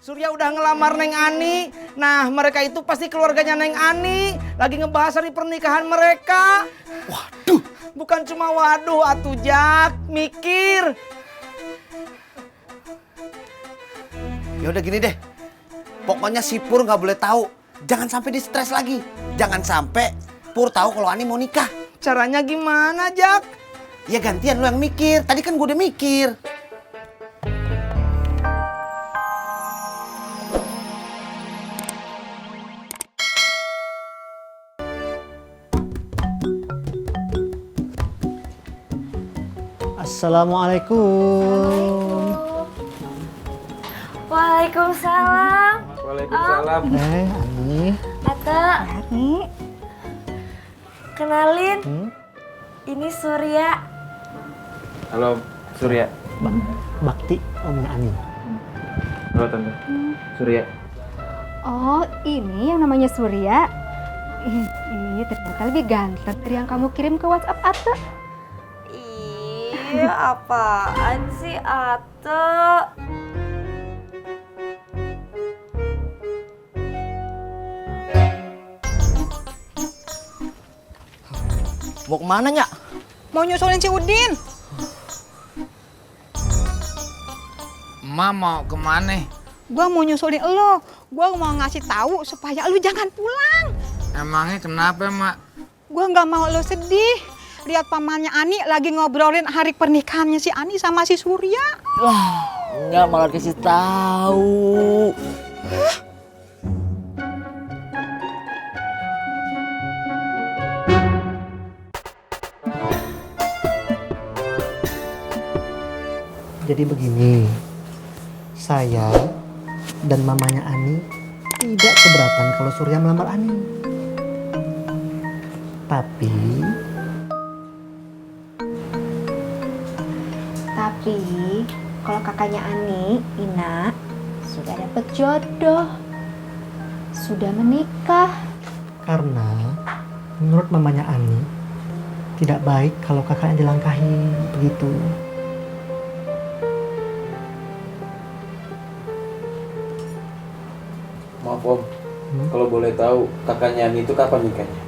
Surya udah ngelamar Neng Ani. Nah, mereka itu pasti keluarganya Neng Ani. Lagi ngebahas hari pernikahan mereka. Waduh. Bukan cuma waduh, atuh Jak. Mikir. Ya udah gini deh. Pokoknya si Pur nggak boleh tahu. Jangan sampai di stres lagi. Jangan sampai Pur tahu kalau Ani mau nikah. Caranya gimana, Jak? Ya gantian lu yang mikir. Tadi kan gue udah mikir. Assalamualaikum. Waalaikumsalam. Waalaikumsalam. Ani. Ate, kenalin. Ini Surya. Halo, Surya. Bakti omnya Ani. Halo, Tante. Surya. Oh, ini yang namanya Surya. Ih, ternyata lebih ganteng dari yang kamu kirim ke WhatsApp Ate. Iya, apaan sih Ate? Mau kemana, Nyak? Mau nyusulin si Udin. Emak mau kemana? Gua mau nyusulin lo. Gua mau ngasih tahu supaya lu jangan pulang. Emangnya kenapa, Mak? Gua nggak mau lo sedih. Lihat pamannya Ani lagi ngobrolin hari pernikahannya si Ani sama si Surya. Enggak, malah kasih tahu. Jadi begini, saya dan mamanya Ani tidak keberatan kalau Surya melamar Ani. Tapi kalau kakaknya Ani, Ina, sudah dapet jodoh. Sudah menikah. Karena menurut mamanya Ani tidak baik kalau kakaknya dilangkahi begitu. Maaf, Om. Kalau boleh tahu, kakaknya Ani itu kapan nikahnya?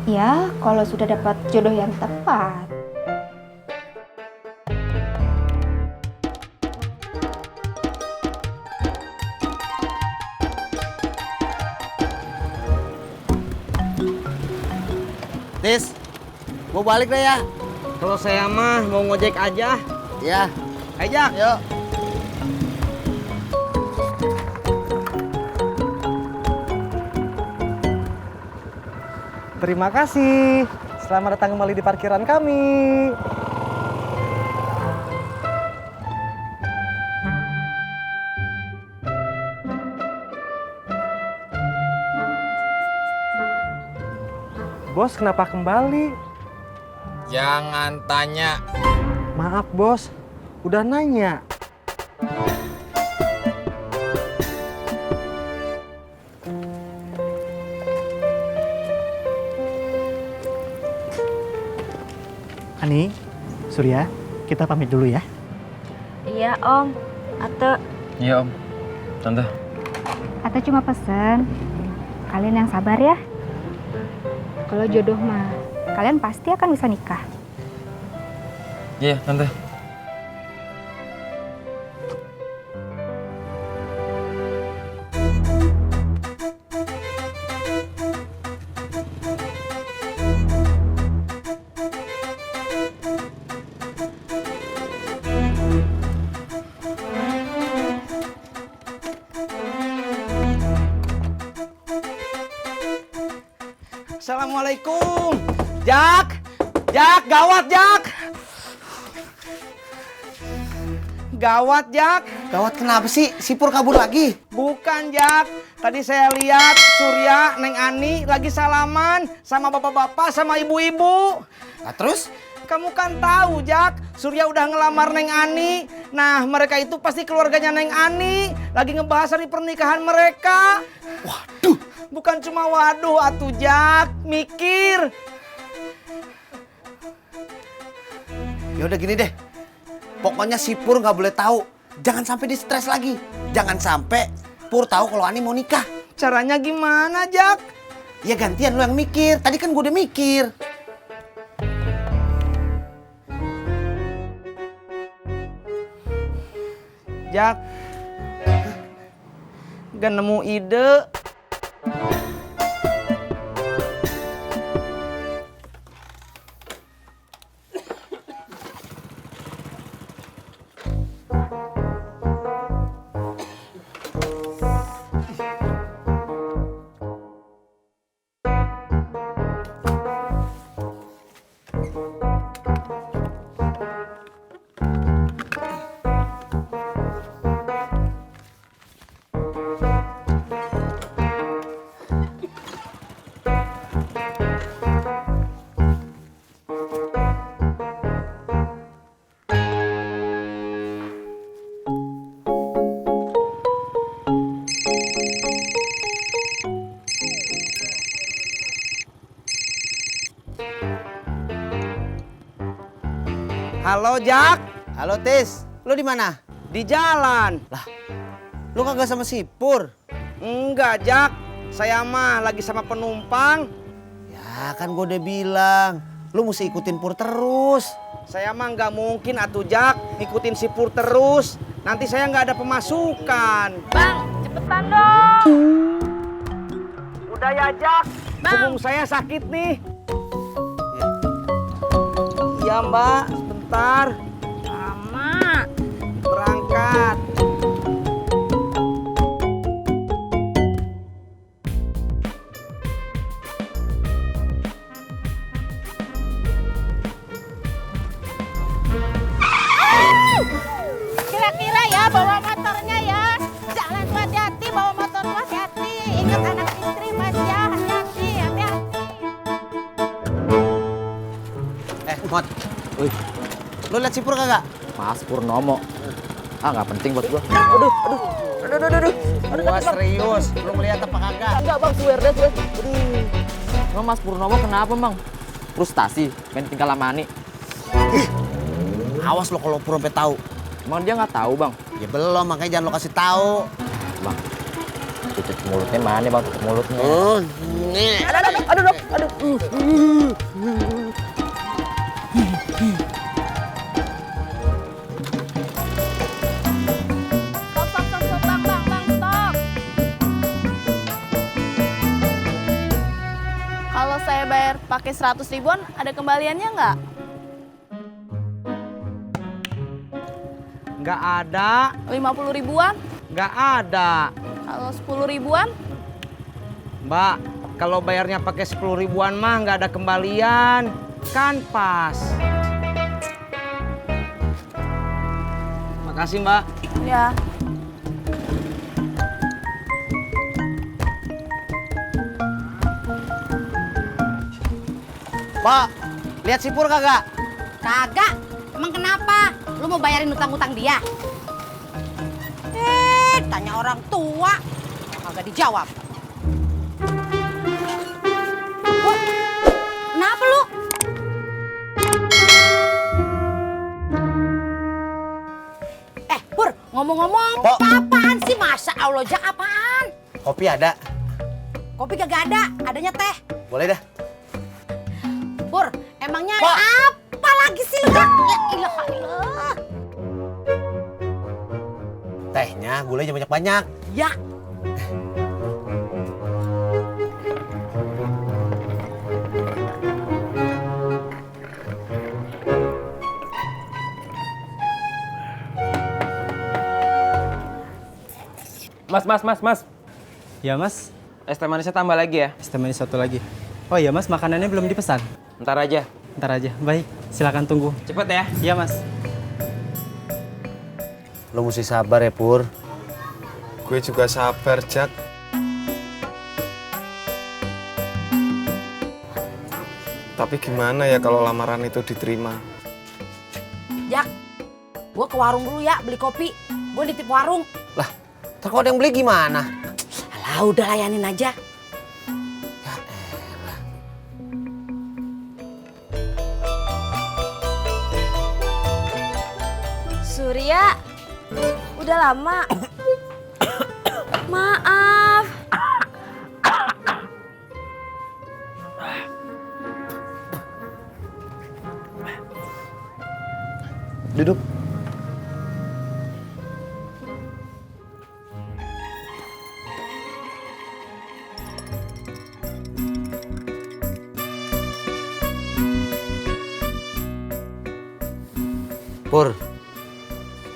Ya, kalau sudah dapat jodoh yang tepat. Tis, mau balik deh ya? Kalau saya mah mau ngojek aja. Ya. Ayo, Jak. Yuk. Terima kasih. Selamat datang kembali di parkiran kami. Bos, kenapa kembali? Jangan tanya. Maaf, Bos. Udah nanya. Ani, Surya, kita pamit dulu ya. Iya, Om. Ate. Iya, Om. Tante. Ate cuma pesen, kalian yang sabar ya. Kalau jodoh mah, kalian pasti akan bisa nikah. Iya, Tante. Assalamualaikum. Jak. Jak, gawat, Jak. Gawat, Jak. Gawat kenapa sih? Si Pur kabur lagi? Bukan, Jak. Tadi saya lihat Surya, Neng Ani lagi salaman sama bapak-bapak sama ibu-ibu. Nah, terus? Kamu kan tahu, Jak, Surya udah ngelamar Neng Ani. Nah, mereka itu pasti keluarganya Neng Ani. Lagi ngebahas hari pernikahan mereka. Waduh. Bukan cuma waduh, atuh Jak. Mikir. Ya udah gini deh. Pokoknya si Pur nggak boleh tahu. Jangan sampai di stres lagi. Jangan sampai Pur tahu kalau Ani mau nikah. Caranya gimana, Jak? Ya gantian lu yang mikir. Tadi kan gue udah mikir. Jak, gak nemu ide. Halo, Jak. Halo Tis, lu di mana? Di jalan. Lu kagak sama si Pur? Enggak, Jak. Saya mah lagi sama penumpang. Ya kan gue udah bilang, lu mesti ikutin Pur terus. Saya mah nggak mungkin atuh, Jak, ngikutin si Pur terus. Nanti saya nggak ada pemasukan. Bang, cepetan dong. Udah ya, Jak. Punggung saya sakit nih. Iya, Mbak. Sebentar. Lama. Berangkat. Kira-kira ya bawa motornya ya. Jalan tuh hati-hati, bawa motor tuh hati-hati. Ingat anak istri Mas ya, hati-hati, hati-hati. Mot. Lu liat si Pur kagak? Mas Purnomo. Ah, nggak penting buat gua. Gua serius. Lu ngeliat apa kagak? Enggak bang, swear deh. Emang Mas Purnomo kenapa bang? Frustasi, main tinggal sama Ani. Awas lo kalau Pur sampai tahu. Emang dia nggak tahu bang? Ya belum, makanya jangan lo kasih tahu. Bang, tutup mulutnya mana bang? Tutup mulutnya. Stop, bang, stop. Kalau saya bayar pakai 100 ribuan, ada kembaliannya nggak? Nggak ada. 50 ribuan? Nggak ada. Kalau 10 ribuan? Mbak, kalau bayarnya pakai 10 ribuan mah nggak ada kembalian. Kan pas. Makasih, Mbak. Ya. Pak, lihat si Pur kagak? Kagak. Emang kenapa? Lu mau bayarin utang-utang dia? Tanya orang tua. Kagak dijawab. Wah, kenapa lu? Pur, ngomong-ngomong, Pok. apaan sih? Masa Allah, Jak, apaan? Kopi ada? Kopi kagak ada, adanya teh. Boleh dah. Pur, emangnya Pok. apa lagi sih lu, Jak? Ya ilah, ilah. Tehnya gulanya banyak-banyak. Ya. Mas. Ya mas, Es teh manisnya tambah lagi ya. es teh manis satu lagi. Oh iya mas, makanannya belum dipesan. Ntar aja. Ntar aja, baik. Silakan tunggu. Cepet ya. Iya mas. Lo mesti sabar ya Pur. Gue juga sabar, Jak. Tapi gimana ya kalau lamaran itu diterima? Jak, gua ke warung dulu ya beli kopi. Gua nitip warung. Lah, ntar kalau ada yang beli gimana? Alah, udah layanin aja. Surya. Udah lama. Maaf. Duduk. Pur,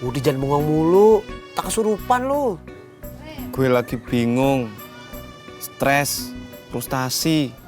udah jangan bengong mulu, tak kesurupan lu. Gue lagi bingung, stres, frustasi.